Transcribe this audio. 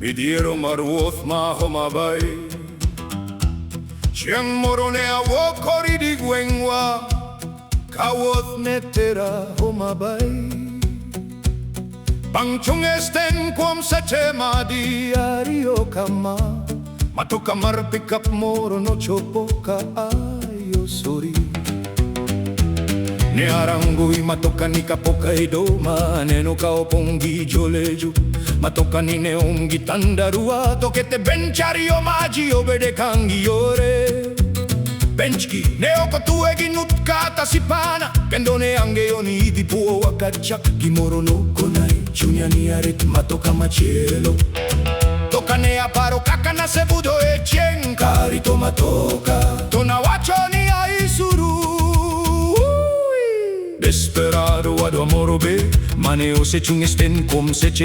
Midhiero mar wuoth ma Homa Bay. Chieng' moro ne awuok koridi gweng'wa ka wuoth ne tera Homa Bay. Bang' chung' e sten kuom seche madi 2 kama, matoka mar pickup moro nochopo ka ayosori. Ne arango i matoka ni kapok aidho ma aneno ka opong' gi jolejo. Matoka ni ne oum gi tandarua to okete bench 2 ma ji obede ka ng'iyore. Bench gi ne ok otwe gi nut kata sipana, kendo ne ang'eyo ni idhi puowa kacha. Gimoro nokona e chunya ni arit matoka machielo. To kane aparo kaka nasebudho e chieng' karito matoka, to nawacho ni aisuru. Desperado wadwa moro be mane osechung' e sten kuom seche